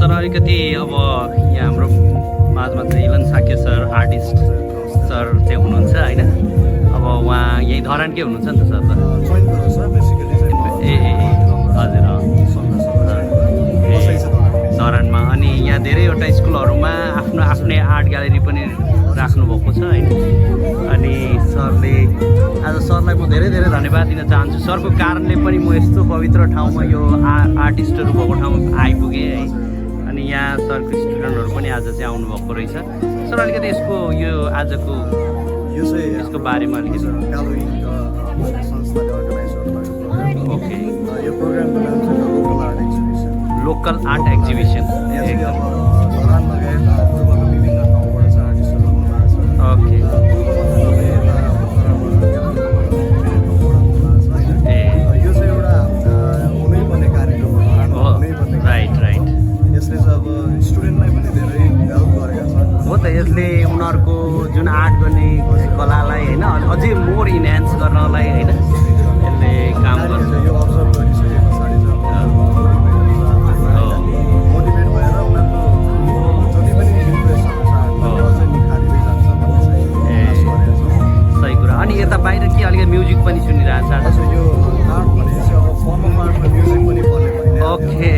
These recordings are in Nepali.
सर अलिकति अब यहाँ हाम्रो माझमा चाहिँ Elon Shakya sir artist sir चाहिँ हुनुहुन्छ होइन। अब उहाँ यहीँ धरानकै हुनुहुन्छ नि त सर? ए हजुर धरानमा। अनि यहाँ धेरैवटा स्कुलहरूमा आफ्नो आफ्नै आर्ट ग्यालेरी पनि राख्नुभएको छ होइन। अनि सरले आज सरलाई म धेरै धेरै धन्यवाद दिन चाहन्छु। सरको कारणले पनि म यस्तो पवित्र ठाउँमा यो आर्टिस्टहरू भएको ठाउँमा आइपुगेँ है। अनि यहाँ सरको स्टुडेन्टहरू पनि आज चाहिँ आउनुभएको रहेछ। सर अलिकति यसको यो आजको यसको बारेमा अलिकति ओके। यो प्रोग्रामको नाम चाहिँ लोकल आर्ट एक्जिबिसन। धरान लगायत पूर्वको विभिन्न ठाउँबाट चाहिँ आर्टिस्टहरू आउनु भएको छ। ओके यो चाहिँ एउटा हुनैपर्ने कार्यक्रम हो, हुनैपर्ने। Right right. यसले चाहिँ अब स्टुडेन्टलाई पनि धेरै हेल्प गरेको छ। हो त, यसले उनीहरूको जुन आर्ट गर्ने कलालाई होइन अझै मोर इन्हान्स गर्नलाई होइन यसले काम गर्छ। यो अब्जर्भ गरिसके पछाडि चाहिँ मोटिभेट भएर उनीहरूको जति पनि इन्ट्रेस्टहरू छ अझै निखारिँदै जान्छ भन्ने चाहिँ आश गरेको छ। सही कुरा। अनि यता बाहिर के अलिकति म्युजिक पनि सुनिरहेको छ? आज यो आर्ट भनेपछि अब फर्म अफ आर्टमा म्युजिक पनि पर्ने भइरहेको छ। Okay,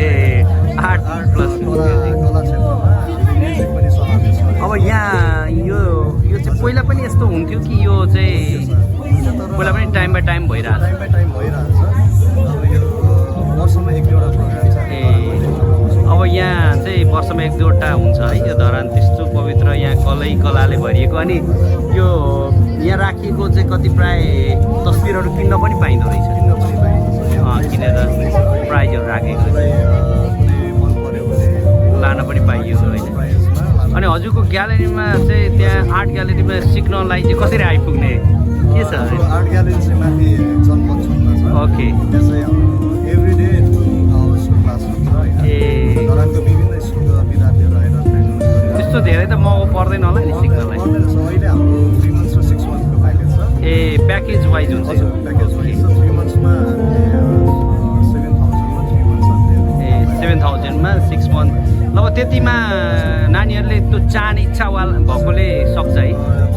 art plus music. कला क्षेत्रमा म्युजिक पनि समावेश छ। अब यहाँ यो चाहिँ पहिला पनि यस्तो हुन्थ्यो कि यो चाहिँ पहिला पनि टाइम बाई टाइम भइरहेको छ? टाइम बाई टाइम भइरहेको छ। अब यो वर्षमा एक दुईवटा प्रोग्राम छ। अब यहाँ चाहिँ वर्षमा एक दुईवटा हुन्छ है। यो धरान त्यस्तो पवित्र यहाँ कलाले भरिएको। अनि यो यहाँ राखिएको चाहिँ कति प्राय तस्बिरहरू किन्न पनि पाइँदो रहेछ। किनेर प्राइजहरू राखेको मन पर्यो भने लान पनि पाइयो होइन। अनि हजुरको ग्यालेरीमा चाहिँ त्यहाँ आर्ट ग्यालेरीमा सिक्नलाई चाहिँ कसरी आइपुग्ने के छ? आर्ट ग्यालेरी चाहिँ माथि जनपथमा छ। ओके। त्यहाँ चाहिँ एभ्री डे स्कुल क्लास हुन्छ होइन। धरानको विभिन्न स्कुलका विद्यार्थीहरू आएर ट्रेनिङ गरेर त्यस्तो धेरै त महँगो पर्दैन होला नि सिक्नलाई? पर्दैन छ। अहिले हाम्रो 3 months र 6 monthsको प्याकेज छ। ए प्याकेज वाइज हुन्छ? हजुर, प्याकेज वाइज छ। 3 monthsमा 7,000मा 3 months अन्ते। ए 7,000मा 6 month। ल त्यतिमा नानीहरूले त्यो चाहने इच्छा भएकोले सक्छ है?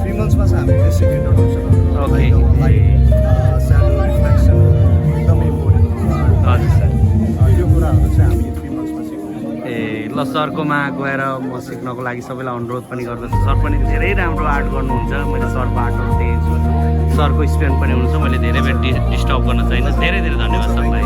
3 monthsमा चाहिँ हामी basic introduction okay. Shadow reflection एकदमै इम्पोर्टेन्ट हुन्छ। हजुर सर। यो कुराहरू चाहिँ हामी 3 monthsमा सिक्छौँ। ए ल सरकोमा गएर म सिक्नको लागि सबैलाई अनुरोध पनि गर्दछु। सर पनि धेरै राम्रो आर्ट गर्नुहुन्छ। मैले सरको आर्टहरू देखेको छु। सरको स्टुडेन्ट पनि हुनुहुन्छ। मैले धेरै बेर डिस्टर्ब गर्न चाहिनँ। धेरै धेरै धन्यवाद सरलाई।